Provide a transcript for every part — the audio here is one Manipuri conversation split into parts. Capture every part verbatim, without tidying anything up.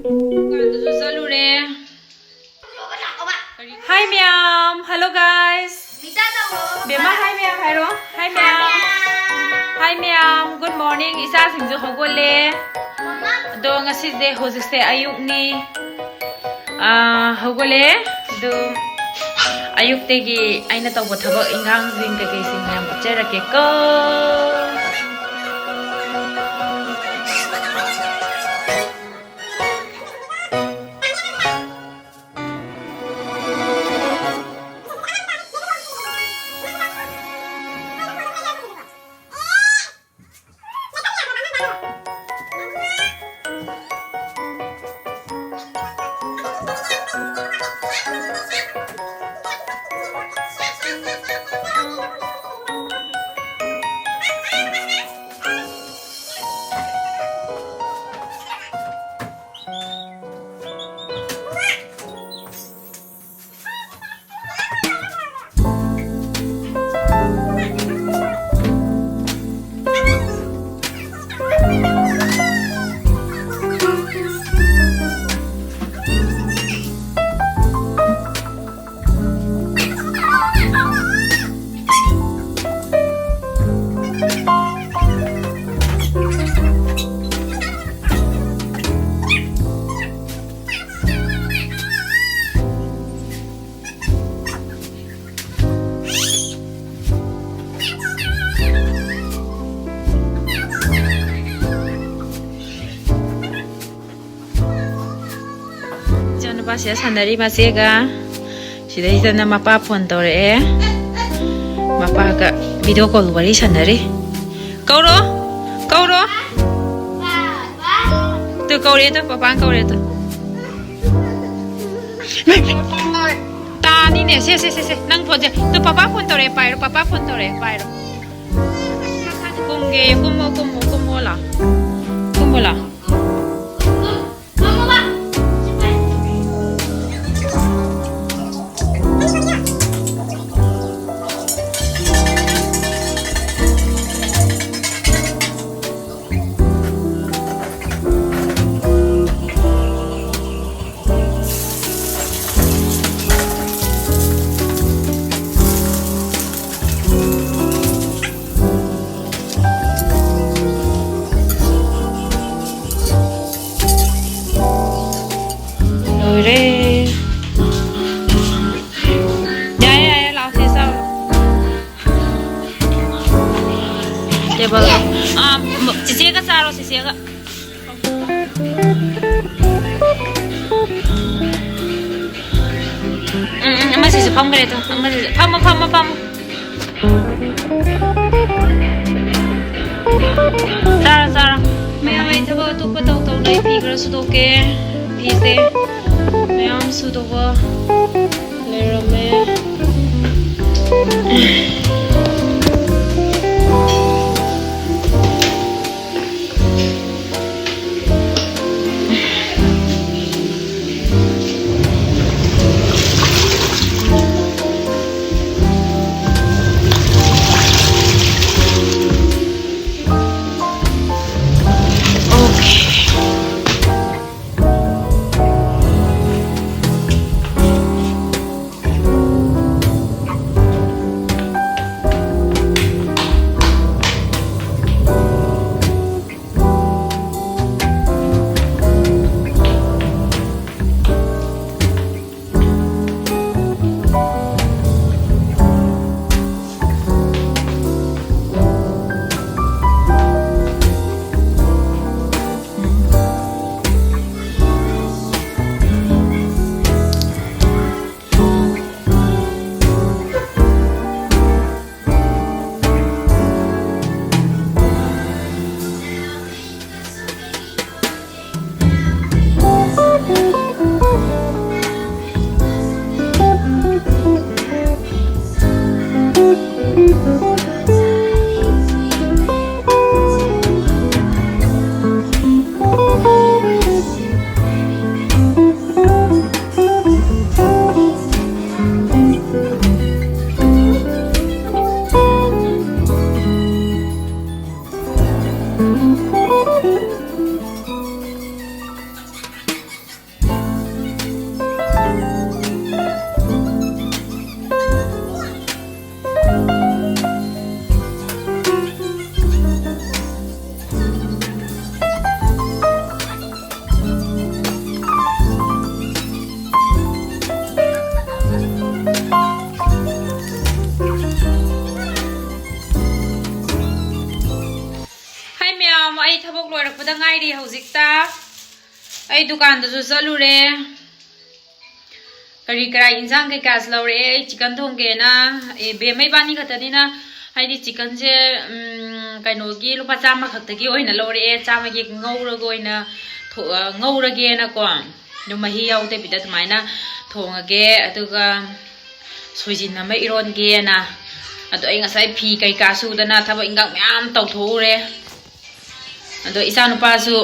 ꯗꯨꯀꯥꯟꯗꯁꯨ ꯆꯠꯂꯨꯔꯦ꯫ Hi ꯃꯌꯥꯝ, hello guys. ꯕꯦꯝꯃ, hi ꯃꯌꯥꯝ ꯍꯥꯏꯔꯣ꯫ Hi ꯃꯌꯥꯝ꯫ Hi ꯃꯌꯥꯝ, good morning. ꯏꯆꯥꯁꯤꯡꯁꯨ ꯍꯧꯒꯠꯂꯦ꯫ ꯑꯗꯣ ꯉꯁꯤꯁꯦ, ꯍꯧꯖꯤꯛꯁꯦ ꯑꯌꯨꯛꯅꯤ꯫ ꯑꯥ, ꯍꯧꯒꯠꯂꯦ꯫ ꯑꯗꯨ ꯑꯌꯨꯛꯇꯒꯤ ꯑꯩꯅ ꯇꯧꯕ ꯊꯕꯛ ꯏꯟꯈꯥꯡꯁꯤꯡ ꯀꯩꯀꯩꯁꯤꯡ ꯃꯌꯥꯝ ꯎꯠꯆꯔꯛꯀꯦꯀꯣ꯫ ꯏꯆꯥꯅꯨꯄꯥꯁꯤꯗ ꯁꯥꯟꯅꯔꯤ ꯃꯆꯦꯒ꯫ ꯁꯤꯗꯩꯁꯤꯗꯅ ꯃꯄꯥ ꯐꯣꯟ ꯇꯧꯔꯛꯑꯦ꯫ ꯃꯄꯥꯒ video call ꯋꯥꯔꯤ ꯁꯥꯟꯅꯔꯤ꯫ ꯀꯧꯔꯣ, ꯀꯧꯔꯣ꯫ ꯇꯨ ꯀꯧꯔꯦ ꯇꯨ, ꯄꯄꯥꯅ ꯀꯧꯔꯦ ꯇꯨ꯫ ꯇꯥꯅꯤꯅꯦ꯫ ꯁꯦ, ꯁꯦ, ꯁꯦ, ꯁꯦ꯫ ꯅꯪ ꯐꯣꯟꯁꯦ꯫ ꯇꯨ ꯄꯄꯥ ꯐꯣꯟ ꯇꯧꯔꯛꯑꯦ, ꯄꯥꯏꯔꯣ꯫ ꯄꯄꯥ ꯐꯣꯟ ꯇꯧꯔꯛꯑꯦ, ꯄꯥꯏꯔꯣ꯫ ꯀꯨꯝꯒꯦ꯫ ꯀꯨꯝꯃꯣ, ꯀꯨꯝꯃꯣ, ꯀꯨꯝꯃꯣ ꯂꯥꯎ꯫ ꯀꯨꯝꯃꯣ ꯂꯥꯎ꯫ ꯂꯣꯏꯔꯦ꯫ ꯌꯥꯔꯦ, ꯌꯥꯔꯦ, ꯂꯥꯛꯑꯣ, ꯁꯤ ꯆꯥꯔꯣ꯫ ꯇꯦꯕꯜ꯫ ꯑꯥ, ꯆꯤꯆꯦꯒ ꯆꯥꯔꯣ, ꯆꯤꯆꯦꯒ꯫ ꯎꯝ, ꯎꯝ, ꯑꯃꯁꯤꯁꯨ ꯐꯝꯈ꯭ꯔꯦ ꯑꯗꯣ, ꯑꯃꯁꯤꯁꯨ꯫ ꯐꯝꯃꯣ, ꯐꯝꯃꯣ, ꯐꯝꯃꯣ꯫ ꯆꯥꯔꯣ, ꯆꯥꯔꯣ꯫ ꯃꯌꯥꯝ ꯑꯩ ꯊꯕꯛ ꯑꯇꯣꯞꯄ ꯇꯧ ꯇꯧ ꯂꯩ꯫ ꯐꯤ ꯈꯔ ꯁꯨꯗꯣꯛꯀꯦ꯫ ꯐꯤꯁꯦ ꯃꯌꯥꯝ ꯁꯨꯗꯧꯕ ꯂꯩꯔꯝꯃꯦ꯫ ꯉꯥꯏꯔꯤ ꯍꯧꯖꯤꯛꯇ꯫ ꯑꯩ ꯗꯨꯀꯥꯟꯗꯁꯨ ꯆꯠꯂꯨꯔꯦ꯫ ꯀꯔꯤ ꯀꯔꯥ ꯏꯟꯖꯥꯡ ꯀꯩꯀꯥꯁꯨ ꯂꯧꯔꯛꯑꯦ꯫ ꯑꯩ ꯆꯤꯛꯀꯟ ꯊꯣꯡꯒꯦꯅ꯫ ꯑꯦ, ꯕꯦꯝꯃ ꯏꯕꯥꯅꯤ ꯈꯛꯇꯅꯤꯅ, ꯍꯥꯏꯗꯤ ꯆꯤꯛꯀꯟꯁꯦ, ꯎꯝ, ꯀꯩꯅꯣꯒꯤ ꯂꯨꯄꯥ ꯆꯥꯝꯃ ꯈꯛꯇꯒꯤ ꯑꯣꯏꯅ ꯂꯧꯔꯛꯑꯦ꯫ ꯆꯥꯝꯃꯒꯤ ꯉꯧꯔꯒ ꯑꯣꯏꯅ ꯊꯣ-, ꯑ, ꯉꯧꯔꯒꯦꯅꯀꯣ꯫ ꯑꯗꯨꯝ ꯃꯍꯤ ꯌꯥꯎꯗꯕꯤꯗ ꯑꯗꯨꯃꯥꯏꯅ ꯊꯣꯡꯉꯒꯦ꯫ ꯑꯗꯨꯒ ꯁꯣꯏꯖꯤꯟ ꯑꯃ ꯏꯔꯣꯟꯒꯦꯅ꯫ ꯑꯗꯣ ꯑꯩ ꯉꯁꯥꯏ ꯐꯤ ꯀꯩꯀꯥ ꯁꯨꯗꯅ ꯊꯕꯛ ꯏꯟꯈꯥꯡ ꯃꯌꯥꯝ ꯇꯧꯊꯣꯛꯎꯔꯦ꯫ ꯑꯗꯣ ꯏꯆꯥꯅꯨꯄꯥꯁꯨ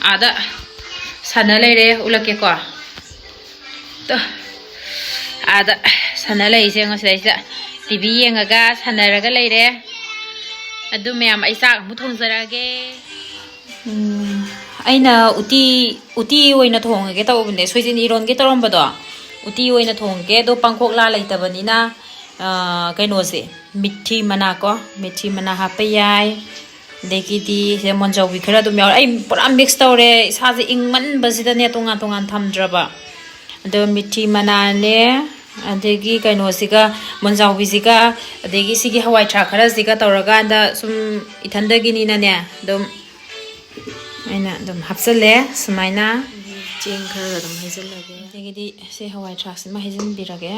ꯑꯥꯗ ꯁꯥꯟꯅ ꯂꯩꯔꯦ, ꯎꯠꯂꯛꯀꯦꯀꯣ꯫ ꯇꯣ, ꯑꯥꯗ ꯁꯥꯟꯅ ꯂꯩꯔꯤꯁꯦ ꯌꯦꯡꯉꯣ, ꯁꯤꯗꯩꯁꯤꯗ ꯇꯤ ꯚꯤ ꯌꯦꯡꯉꯒ ꯁꯥꯟꯅꯔꯒ ꯂꯩꯔꯦ꯫ ꯑꯗꯨ ꯃꯌꯥꯝ, ꯑꯩ ꯆꯥꯛ ꯑꯃꯨꯛ ꯊꯣꯡꯖꯔꯛꯑꯒꯦ꯫ ꯎꯝ, ꯑꯩꯅ ꯎꯇꯤ, ꯎꯇꯤ ꯑꯣꯏꯅ ꯊꯣꯡꯉꯒꯦ ꯇꯧꯕꯅꯦ꯫ ꯁꯣꯏꯖꯤꯟ ꯏꯔꯣꯟꯒꯦ ꯇꯧꯔꯝꯕꯗꯣ, ꯎꯇꯤ ꯑꯣꯏꯅ ꯊꯣꯡꯉꯒꯦ꯫ ꯑꯗꯣ ꯄꯥꯡꯈꯣꯛꯂꯥ ꯂꯩꯇꯕꯅꯤꯅ, ꯑꯥ, ꯀꯩꯅꯣꯁꯦ, ꯃꯤꯊꯤ ꯃꯅꯥ ꯀꯣ, ꯃꯤꯊꯤ ꯃꯅꯥ ꯍꯥꯞꯄ ꯌꯥꯏ꯫ ꯑꯗꯒꯤꯗꯤ ꯁꯤꯗ ꯃꯣꯟꯖꯥꯎꯕꯤ ꯈꯔ ꯑꯗꯨꯝ ꯌꯥꯎꯔꯦ꯫ ꯑꯩ ꯄꯨꯔꯥ ꯃꯤꯛꯁ ꯇꯧꯔꯦ, ꯏꯁꯥꯁꯦ ꯏꯪꯃꯟꯕꯁꯤꯗꯅꯦ ꯇꯣꯉꯥꯟ ꯇꯣꯉꯥꯟ ꯊꯝꯗ꯭ꯔꯕ꯫ ꯑꯗꯣ ꯃꯤꯊꯤ ꯃꯅꯥꯅꯦ, ꯑꯗꯒꯤ ꯀꯩꯅꯣꯁꯤꯒ, ꯃꯣꯟꯖꯥꯎꯕꯤꯁꯤꯒ, ꯑꯗꯒꯤ ꯁꯤꯒꯤ ꯍꯋꯥꯏ ꯊ꯭ꯔꯥꯛ ꯈꯔꯁꯤꯒ ꯇꯧꯔꯀꯥꯟꯗ ꯁꯨꯝ ꯏꯊꯟꯗꯒꯤꯅꯤꯅꯅꯦ, ꯑꯗꯨꯝ ꯑꯩꯅ ꯑꯗꯨꯝ ꯍꯥꯞꯆꯜꯂꯦ ꯁꯨꯃꯥꯏꯅ꯫ ꯆꯦꯡ ꯈꯔꯒ ꯑꯗꯨꯝ ꯍꯩꯖꯜꯂꯒꯦ꯫ ꯑꯗꯒꯤꯗꯤ ꯁꯤ ꯍꯋꯥꯏ ꯊ꯭ꯔꯥꯛꯁꯤꯃ ꯍꯩꯖꯤꯟꯕꯤꯔꯒꯦ꯫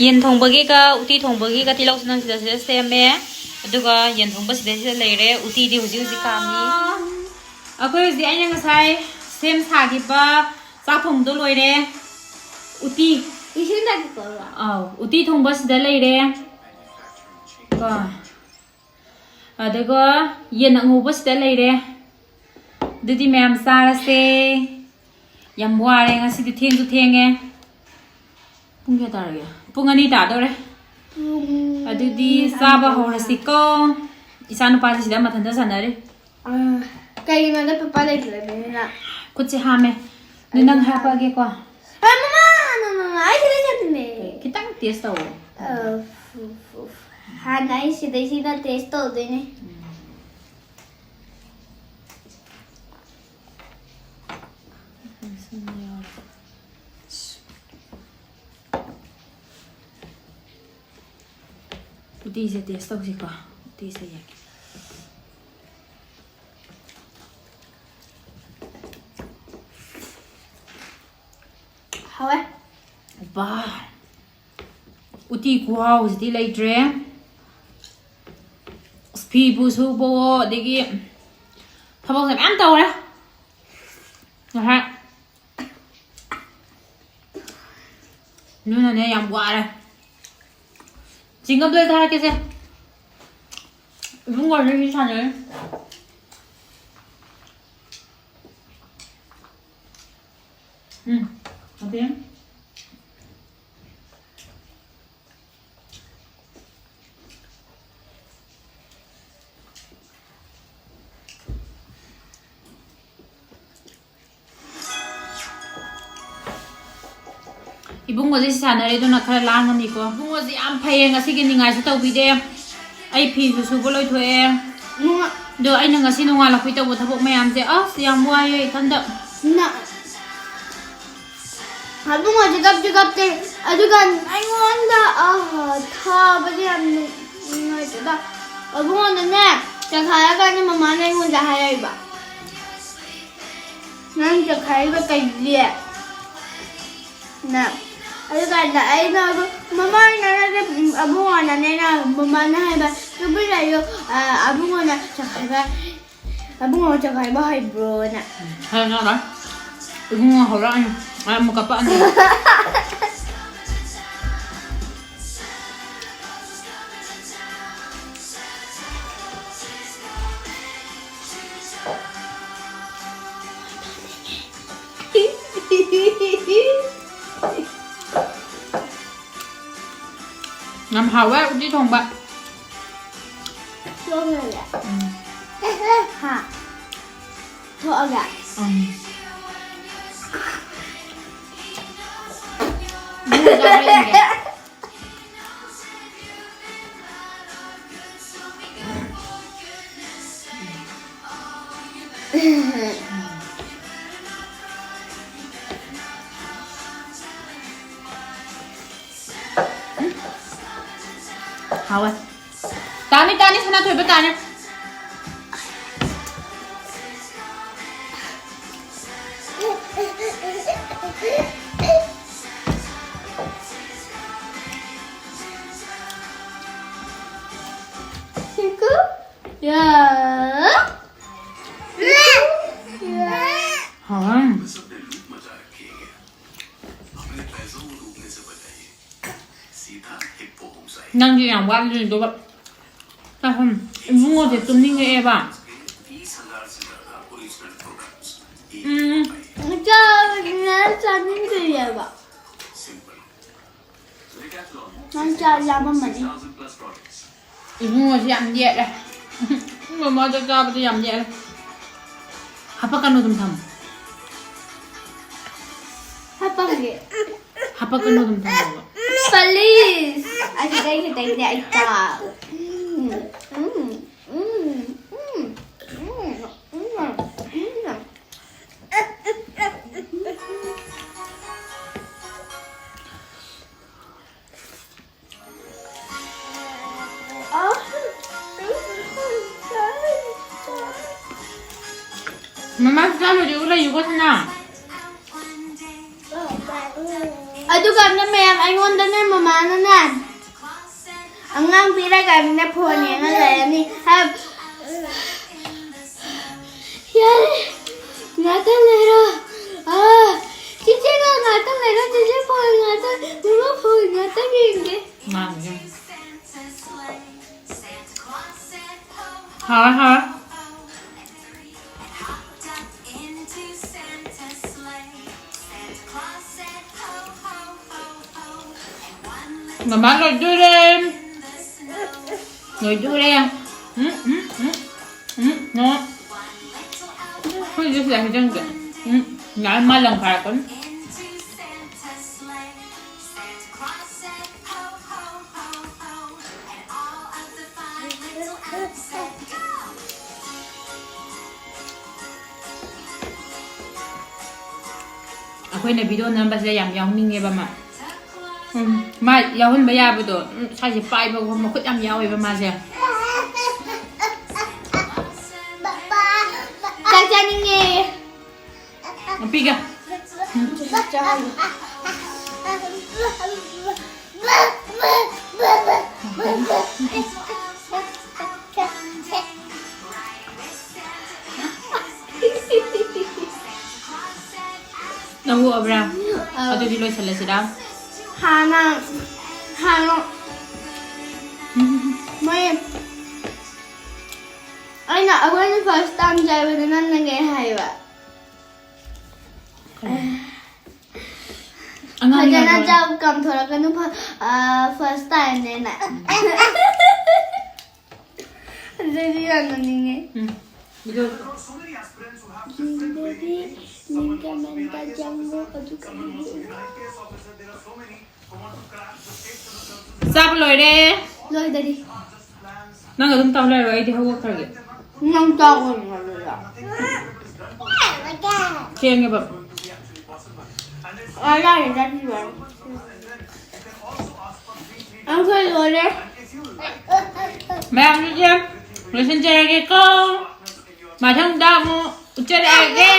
ꯌꯦꯟ ꯊꯣꯡꯕꯒꯤꯒ ꯎꯇꯤ ꯊꯣꯡꯕꯒꯤꯒ ꯇꯤꯜꯍꯧꯁꯤꯅ ꯁꯤꯗ, ꯁꯤꯗ ꯁꯦꯝꯃꯦ꯫ ꯑꯗꯨꯒ ꯌꯦꯟ ꯊꯣꯡꯕ ꯁꯤꯗꯩꯁꯤꯗ ꯂꯩꯔꯦ꯫ ꯎꯇꯤꯗꯤ ꯍꯧꯖꯤꯛ ꯍꯧꯖꯤꯛ ꯀꯥꯝꯃꯤ꯫ ꯑꯩꯈꯣꯏ ꯍꯧꯖꯤꯛ ꯑꯩꯅ ꯉꯁꯥꯏ ꯁꯦꯝ ꯁꯥꯈꯤꯕ ꯆꯥꯛ ꯊꯣꯡꯕꯗꯣ ꯂꯣꯏꯔꯦ꯫ ꯎꯇꯤ꯫ ꯏꯁꯤꯡ ꯊꯛꯄ꯭ꯔꯣ? ꯑꯥꯎ, ꯎꯇꯤ ꯊꯣꯡꯕ ꯁꯤꯗ ꯂꯩꯔꯦ꯫ ꯀꯣ꯫ ꯑꯗꯨꯒ ꯌꯦꯟ ꯑꯉꯧꯕ ꯁꯤꯗ ꯂꯩꯔꯦ꯫ ꯑꯗꯨꯗꯤ ꯃꯌꯥꯝ ꯆꯥꯔꯁꯦ꯫ ꯌꯥꯝ ꯋꯥꯔꯦ ꯉꯁꯤꯗꯤ, ꯊꯦꯡꯁꯨ ꯊꯦꯡꯉꯦ꯫ ꯄꯨꯡ ꯀꯌꯥ ꯇꯥꯔꯒꯦ? ꯄꯨꯡ ꯑꯅꯤ ꯇꯥꯗꯧꯔꯦ꯫ ꯄꯨꯡ ꯑꯗꯨꯗꯤ ꯑꯅꯤ ꯆꯥꯕ ꯇꯥꯗꯧꯔꯦ꯫ ꯍꯧꯔꯁꯤꯀꯣ꯫ ꯏꯆꯥ ꯅꯨꯄꯥꯁꯤ ꯁꯤꯗ ꯃꯊꯟꯇ ꯁꯥꯟꯅꯔꯤ꯫ ꯑꯥ, ꯀꯩꯒꯤꯅꯣꯗ ꯄꯄꯥ ꯂꯩꯇ꯭ꯔꯕꯅꯤꯅ꯫ ꯈꯨꯠꯁꯦ ꯍꯥꯝꯃꯦ꯫ ꯑꯗꯨ ꯅꯪ ꯑꯩ ꯍꯥꯞꯄꯛꯑꯒꯦꯀꯣ꯫ ꯑ, ꯃꯃꯥ, ꯃꯃꯥ, ꯃꯃꯥ, ꯑꯩ ꯁꯤꯗ ꯆꯠꯇꯣꯏꯅꯦ꯫ ꯈꯤꯇꯪ ꯇꯦꯁ ꯇꯧꯋꯣ꯫ ꯑ, ꯐꯨ, ꯐꯨ, ꯐꯨ꯫ ꯍꯥꯟꯅ ꯑꯩ ꯁꯤꯗꯩꯁꯤꯗ ꯇꯦꯁ ꯇꯧꯗꯣꯏꯅꯦ꯫ ꯎꯇꯤꯁꯦ ꯇꯦꯁ ꯇꯧꯁꯤꯀꯣ꯫ ꯎꯇꯤꯁꯦ ꯌꯦꯡꯒꯦ꯫ ꯍꯥꯎꯋꯦ꯫ ꯕꯥ꯫ ꯎꯇꯤ ꯈꯨꯍꯥꯎꯁꯤꯗꯤ ꯂꯩꯇ꯭ꯔꯦ꯫ ꯑꯁ, ꯐꯤꯕꯨ ꯁꯨꯕꯋꯣ, ꯑꯗꯒꯤ ꯊꯕꯛꯁꯦ ꯃꯌꯥꯝ ꯇꯧꯔꯦ ꯉꯁꯥꯏ꯫ ꯑꯗꯨꯅꯅꯦ ꯌꯥꯝ ꯋꯥꯔꯦ꯫ ꯆꯤꯡꯒꯝꯗ ꯊꯥꯔꯛꯀꯦꯁꯦ꯫ ꯏꯕꯨꯡꯉꯣꯁꯨ ꯁꯤ ꯁꯥꯟꯅꯔꯤ꯫ ꯎꯝ, ꯑꯗꯩ ꯏꯕꯨꯡꯉꯣꯁꯦ ꯁꯤ ꯁꯥꯟꯅꯔꯦ, ꯑꯗꯨꯅ ꯈꯔ ꯂꯥꯡꯉꯅꯤꯀꯣ꯫ ꯏꯕꯨꯡꯉꯣꯁꯦ ꯌꯥꯝ ꯐꯩꯌꯦ, ꯉꯁꯤꯒꯤ ꯅꯤꯡꯉꯥꯏꯁꯨ ꯇꯧꯕꯤꯗꯦ꯫ ꯑꯩ ꯐꯤꯁꯨ ꯁꯨꯕ ꯂꯣꯏꯊꯣꯛꯑꯦ꯫ ꯅꯨꯡꯉꯥ- ꯑꯗꯣ ꯑꯩꯅ ꯉꯁꯤ ꯅꯣꯡꯉꯥꯜꯂꯛꯄꯩ ꯇꯧꯕ ꯊꯕꯛ ꯃꯌꯥꯝꯁꯦ, ꯑꯁ, ꯌꯥꯝ ꯋꯥꯏꯑꯦ ꯏꯊꯟꯗ꯫ ꯅ-, ꯏꯕꯨꯡꯉꯣꯁꯦ ꯀꯞꯁꯨ ꯀꯞꯇꯦ, ꯑꯗꯨꯒ ꯑꯩꯉꯣꯟꯗ, ꯑ, ꯊꯥꯕꯁꯦ ꯌꯥꯝ ꯅꯨꯡꯉꯥꯏꯇꯦꯗ꯫ ꯏꯕꯨꯡꯉꯣꯅꯅꯦ, ꯆꯈꯥꯏꯔꯀꯥꯟꯗ ꯃꯃꯥꯅ ꯑꯩꯉꯣꯟꯗ ꯍꯥꯏꯔꯛꯏꯕ, "ꯅꯪ ꯆꯈꯥꯏꯔꯤꯕ ꯀꯩꯒꯤ?" ꯅ꯫ ꯑꯗꯨꯀꯥꯟꯗ ꯑꯩꯅ ꯑꯗꯨ ꯃꯃꯥꯅ ꯅꯠꯇꯦ, ꯑꯕꯨꯡꯉꯣꯅꯅꯦ, ꯑꯩꯅ ꯃꯃꯥꯅ ꯍꯥꯏꯕ, "ꯇꯨꯃꯤꯟ ꯂꯩꯌꯨ, ꯑ, ꯑꯕꯨꯡꯉꯣꯅ ꯆꯈꯥꯏꯕ, ꯑꯕꯨꯡꯉꯣ ꯆꯈꯥꯏꯕ ꯍꯩꯕ꯭ꯔꯣꯅ?" ꯍꯥꯏꯔꯛꯑꯔꯣꯏ꯫ ꯏꯕꯨꯡꯉꯣ ꯍꯧꯔꯛꯑꯅꯤ꯫ ꯑꯩ ꯑꯃꯨꯛ ꯀꯞꯄꯛꯑꯅꯤ꯫ ꯌꯥꯝ ꯍꯥꯎꯋꯦ ꯎꯇꯤ ꯊꯣꯡꯕ꯫ ꯊꯣꯛꯑꯒꯦ꯫ ꯎꯝ꯫ ꯍꯥ? ꯊꯣꯛꯑꯒꯦ꯫ ꯎꯝ꯫ ꯏꯕꯨꯡꯉꯣ ꯆꯥꯕ꯭ꯔꯥ ꯌꯦꯡꯒꯦ꯫ ꯎꯝ꯫ ꯍꯥꯎꯋꯦ꯫ ꯇꯥꯔꯦ꯫ ꯌꯥ꯫ ꯍꯥꯎꯔꯝ꯫ ꯅꯪꯗꯤ ꯌꯥꯝ ꯋꯥꯠꯂꯤ ꯑꯗꯨꯒ꯫ ꯆꯥꯐꯝ꯫ ꯏꯕꯨꯡꯉꯣꯁꯦ ꯇꯨꯝꯅꯤꯡꯉꯛꯑꯦꯕ꯫ ꯎꯝ꯫ ꯆꯥꯕꯅꯤꯅ ꯆꯥꯅꯤꯡꯗ꯭ꯔꯤꯑꯕ꯫ ꯅꯪ ꯆꯥꯛ ꯂꯥꯝꯃꯝꯃꯅꯤ꯫ ꯏꯕꯨꯡꯉꯣꯁꯤ ꯌꯥꯝ ꯌꯦꯠꯂꯦ꯫ ꯃꯃꯥꯗ ꯆꯥꯕꯗ ꯌꯥꯝ ꯌꯦꯠꯂꯦ꯫ ꯍꯥꯄꯛꯀꯅꯨ, ꯑꯗꯨꯝ ꯊꯝꯃꯣ꯫ ꯍꯥꯄꯛꯀꯦ꯫ ꯍꯥꯄꯛꯀꯅꯨ, ꯑꯗꯨꯝ ꯊꯝꯃꯣꯕ꯫ Please꯫ ꯑꯁꯤꯗꯩ ꯈꯤꯇꯪꯗꯤ ꯑꯩ ꯆꯥ-, ꯎꯝ, ꯎꯝ, ꯎꯝ, ꯎꯝ, ꯎꯝ, ꯎꯝ, ꯎꯝ꯫ ꯃꯃꯥ ꯆꯥ ꯂꯣꯏꯔꯦ, ꯂꯩꯌꯨꯀꯣ ꯁꯅꯥ꯫ ꯑꯗꯨꯒ ꯑꯃꯅ ꯃꯌꯥꯝ ꯑꯩꯉꯣꯟꯗꯅꯦ ꯃꯃꯥꯅꯅꯦ ꯑꯉꯥꯡ ꯄꯤꯔꯀꯥꯟꯗ ꯐꯣꯟ ꯌꯦꯡꯉ ꯂꯩꯔꯅꯤ꯫ ꯍꯥꯏ-, ꯌꯥꯔꯦ, ꯉꯥꯛꯇꯪ ꯂꯩꯔꯣ꯫ ꯑꯥ, ꯆꯤꯆꯦꯒ ꯉꯥꯛꯇꯪ ꯂꯩꯔꯣ, ꯆꯤꯆꯦ ꯐꯣꯟ ꯉꯥꯛꯇꯪ, ꯃꯃꯥ ꯐꯣꯟ ꯉꯥꯛꯇꯪ ꯌꯦꯡꯒꯦ꯫ ꯉꯥꯡꯒꯦ꯫ ꯍꯥꯎꯔꯦ, ꯍꯥꯎꯔꯦ꯫ ꯃꯃꯥ ꯂꯣꯏꯗꯣꯔꯦ꯫ ꯂꯣꯏꯗꯣꯔꯦ꯫ ꯎꯝ, ꯎꯝ, ꯎꯝ, ꯎꯝ, ꯅꯣ꯫ ꯑꯩꯈꯣꯏꯁꯦ ꯁꯤꯗ ꯍꯩꯖꯤꯟꯒꯦ꯫ ꯎꯝ, ꯌꯥꯔꯦ, ꯃꯥ ꯂꯪꯈꯥꯏꯔꯛꯀꯅꯤ꯫ ꯑꯩꯈꯣꯏꯅ video ꯅꯝꯕꯁꯦ ꯌꯥꯝ ꯌꯥꯎꯅꯤꯡꯉꯦꯕ ꯃꯥ꯫ ꯎꯝ, ꯃꯥ ꯌꯥꯎꯍꯟꯕ ꯌꯥꯕꯗꯣ, ꯎꯝ, ꯁ꯭ꯋꯥꯏꯁꯦ ꯄꯥꯏꯕ ꯃꯈꯨꯠ ꯌꯥꯝ ꯌꯥꯎꯋꯦꯕ ꯃꯥꯁꯦ꯫ ꯆꯥꯅꯤꯡꯉꯦ꯫ ꯄꯤꯒꯦ꯫ ꯅꯪ ꯑꯣꯛꯑꯕ꯭ꯔꯥ? ꯑꯧ꯫ ꯑꯗꯨꯗꯤ ꯂꯣꯏꯁꯤꯜꯂꯁꯤꯔꯥ? ꯍꯥꯟꯅ, ꯍꯥꯟꯅ, ꯃꯣꯏ, ꯑꯩꯅ, ꯑꯩꯈꯣꯏꯅ first time ꯆꯥꯏꯕꯗ ꯅꯪꯅ ꯀꯩ ꯍꯥꯏꯕ? ꯀꯩꯅꯣ? ꯑꯉꯥꯡꯅꯤ ꯐꯖꯅ ꯉꯥꯏꯈꯣ꯫ ꯆꯥꯎ, ꯀꯥꯝꯊꯣꯔꯛꯀꯅꯨ, ꯐ-, ꯑ, first time ꯅꯦꯅ꯫ ꯑꯗꯨꯗꯤ ꯌꯥꯝ ꯅꯣꯛꯅꯤꯡꯉꯦ꯫ ꯎꯝ꯫ ꯚꯤꯗꯤꯑꯣ꯫ ꯌꯨꯝꯗꯗꯤ ꯅꯤꯡꯊꯝꯊꯥ ꯆꯪꯉꯣ, ꯑꯗꯨꯒ ꯌꯦꯡꯉꯣ꯫ ꯆꯥꯕ ꯂꯣꯏꯔꯦ꯫ ꯂꯣꯏꯗꯔꯤ꯫ ꯅꯪ ꯑꯗꯨꯝ ꯇꯧ ꯂꯩꯔꯣ, ꯑꯩꯗꯤ ꯍꯧꯒꯠꯈ꯭ꯔꯒꯦ꯫ ꯅꯪ ꯆꯥꯎ ꯀꯩꯅꯣ ꯑꯗꯨꯗ꯫ ꯊꯦꯡꯉꯦꯕ꯫ ꯑ, ꯌꯥꯔꯦ, ꯆꯥꯕꯤꯔꯣ꯫ ꯑꯩꯈꯣꯏ ꯂꯣꯏꯔꯦ꯫ ꯃꯌꯥꯝꯁꯤꯁꯦ ꯂꯣꯏꯁꯤꯟꯖꯔꯒꯦꯀꯣ꯫ ꯃꯊꯪꯗ ꯑꯃꯨꯛ ꯎꯠꯆꯔꯛꯑꯒꯦ꯫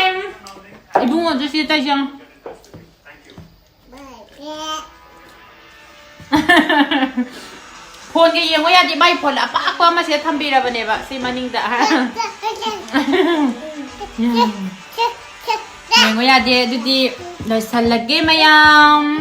ꯏꯕꯨꯡꯉꯣꯁꯨ ꯁꯤ ꯇꯩꯁꯪ꯫ ꯐꯣꯟꯒ ꯌꯦꯡꯉꯣ ꯌꯥꯗꯦ, ꯃꯥꯏ ꯐꯣꯟ ꯑꯄꯥꯛꯄ ꯑꯃ ꯁꯤꯗ ꯊꯝꯕꯤꯔꯕꯅꯦꯕ ꯁꯤ ꯃꯅꯤꯡꯗ꯫ ꯌꯦꯡꯉꯣ ꯌꯥꯗꯦ꯫ ꯑꯗꯨꯗꯤ ꯂꯣꯏꯁꯜꯂꯒꯦ ꯃꯌꯥꯝ꯫